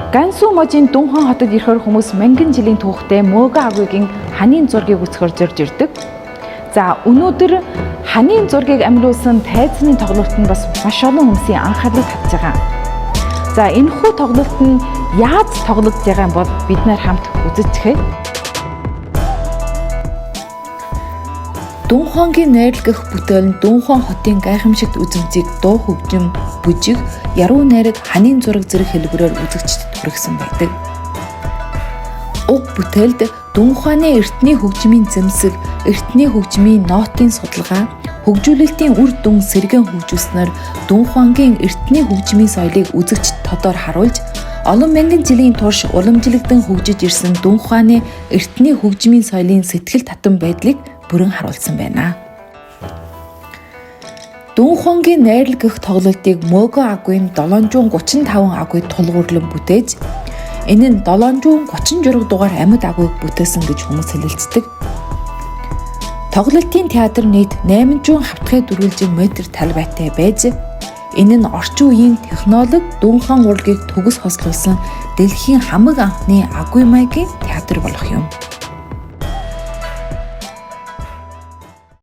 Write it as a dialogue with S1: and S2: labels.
S1: Гансү можийн Дунхуан хотод ирэхээр хүмүүс мянган жилийн түүхтэй Мөгө агуйгийн ханын зургийг үзэхээр зорж ирдэг. За, өнөөдөр ханын зургийг амилуулсан тайзны тоглолт нь бас маш олон хүмүүсийн анхаарлыг татж байгаа. За, энэхүү тоглолт нь яаж тоглогдож байгаа юм бол бид нар хамт үзэцгээе.
S2: Дунхуангийн найрлагах бүтээл нь Дунхуан хотын гайхамшигт үзэмжийг дуу хөгжим, бүжиг, яруу найраг, ханын зураг зэрэг хэлбэрээр үзэгчдэд хүргэсэн байдаг. Уг бүтээлд Дунхуаны эртний хөгжмийн зэмсэг, эртний хөгжмийн нотын судалгаа, хөгжүүлэлтийн үр дүн сэргээн хөгжүүлснээр Дунхуангийн эртний хөгжмийн соёлыг үзэгчд тодор харуулж, олон мянган жилийн турш уламжлагдсан хөгжиж ирсэн Дунхуаны эртний хөгжмийн соёлын сэтгэл татам байдлыг бүрэн харуулсан байна. Дунхуангийн найрлагах тоглолтыг Мөгө агуйн 735 агуй тулгуурлан бүтээж, энэ нь 736 дугаар амьд агуйг бүтээсэн гэж хүмүүс хэлэлцдэг. Тоглолтын театр нийт 874 метр талбайтай байж, энэ нь орчин үеийн технологи Дунхуан урлагийг төгс хослуулсан дэлхийн хамаг анхны агуй маягийн театр болох юм.